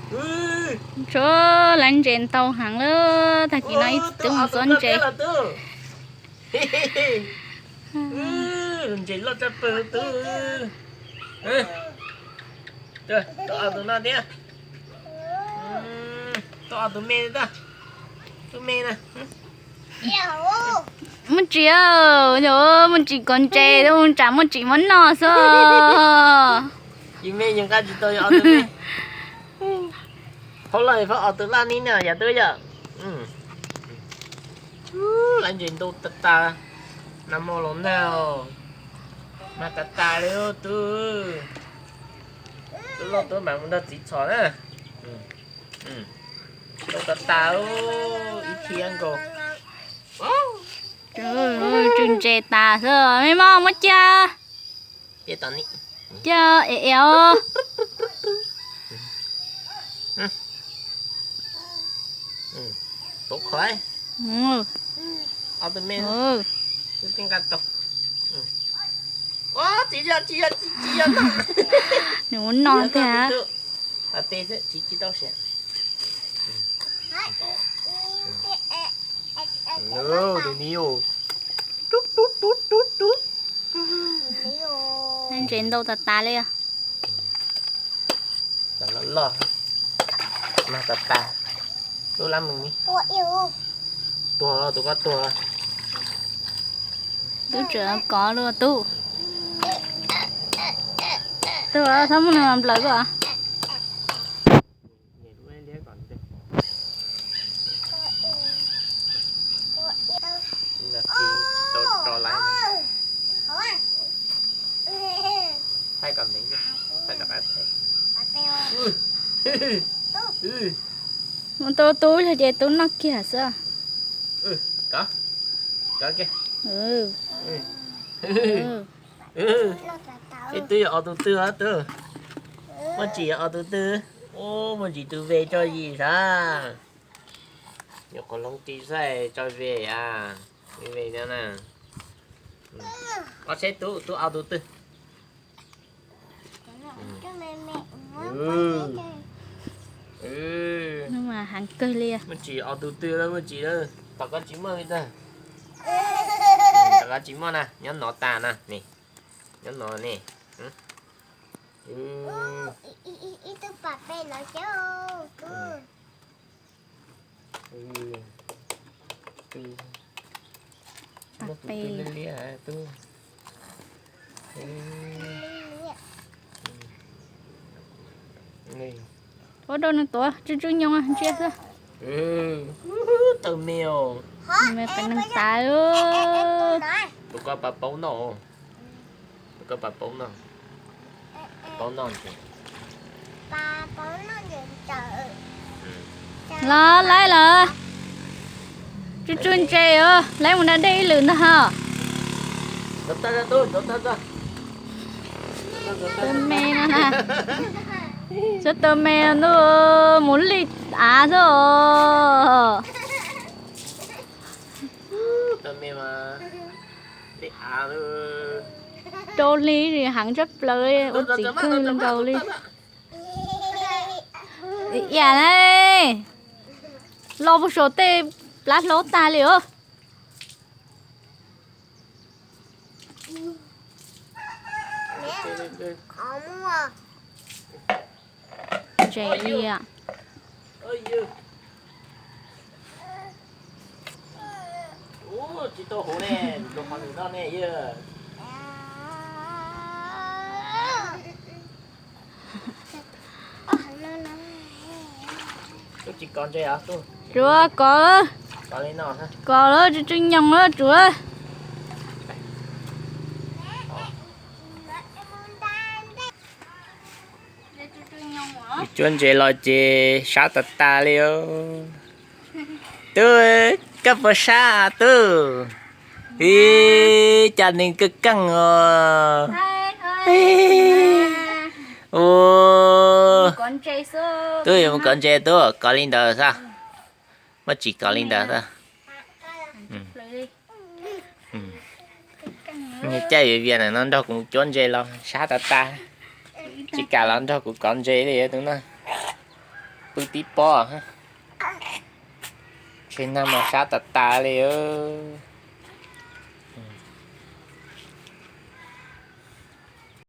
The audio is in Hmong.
Tsuav lawv ntses ntau heev lawm, tag kis no ib tug mus txuav ntses. Ntses loj tshaj plaws tub. Tau ob tug no thiab. Tau ob tug me, tub me na. Muaj tsis, muaj tsis kov ntses, tsam muaj tsis muab noj xwb. Tsis me, yus nqa tsis tau ob tug me. Hauv loj phab ob tug laj ni na yom tub yom. Lawv ntses ntau tas tas, nag hmo los nag, mas tas tas li tub. Tub loj tub mam mus nrog txiv txhom na. Ntau tas tas, ib thiab nkaus. Tsw ntses tas xwb, me mos muab cia. Cia es es os. Tub qhov, ob tug me, tub tij nqa tau. Tsis yog, tsis yog, tsis yog no. Nws muab noj tiag. Tub, tsis tsis tau siav. Ntses ntau tas tas li. Loj loj, mas tas tas. Tub lab mus ni. Tuag, tus ko tuag. Tub tseem kov luaj tub. Tuag txhob muab nws nplawm koj. Muab tub tub yog ces tub noj kiag xwb. Ib tug yog ob tug twg tub? Muaj tsis yog ob tug twg? Muaj tsis tus ve tso yim sav. Nyuam qhuav hloov tsis xaij tso ve a. Ve no na. Ob tsheb tub, tub ob tug twg? Heev kawg li. Muaj tsis ob tug twg lawm, muaj tsis lawm, tom koj tsis muaj li ntag. Tom koj tsis muaj na, nyob no tas na ne. Nyob no ne. Pam pem. Ua rau nws tuav tsw tsw nyoog ntsia xwb. Tawg me os. Me pem neeg tas. Tus ko pas paub noj. Tus ko pas paub noj. Paub noj ntses. Los laib lawm. Tsw tsw ntses os, laib mus da dej ib lwm ntag ho. Tawg me no na. Txhob tawg me ntuj, mus li av xwb os. Rau li heev tshaj plaws, ua txiv kawg nkaus li. Ib yam na, los puag saum tej plab hlaub tag li os. Ntses li. Tsis tau hauv ne, rau qhov nws noj ne yog. Tub tsis kov ntses os tub. Tsuav kov lawm. Kov li no. Kov lawm, tsw tsw nyoog lawm tsuav. Tsuav ntses los ces sab tas tas li os. Tub, koj puas sab tub? Ib, cas neeg kawg keej os. Ua, tub yuav mus kov ntses tub, kov li ntawd xwb. Muaj tsis kov li ntawd xwb. Niag caij vias vias ntawm no nrog kuv cuab ntses los sab tas tas, tsis kam los nrog kuv kov ntses li tus no. Pw tib pob, tsheb nag mas sab tas tas li os.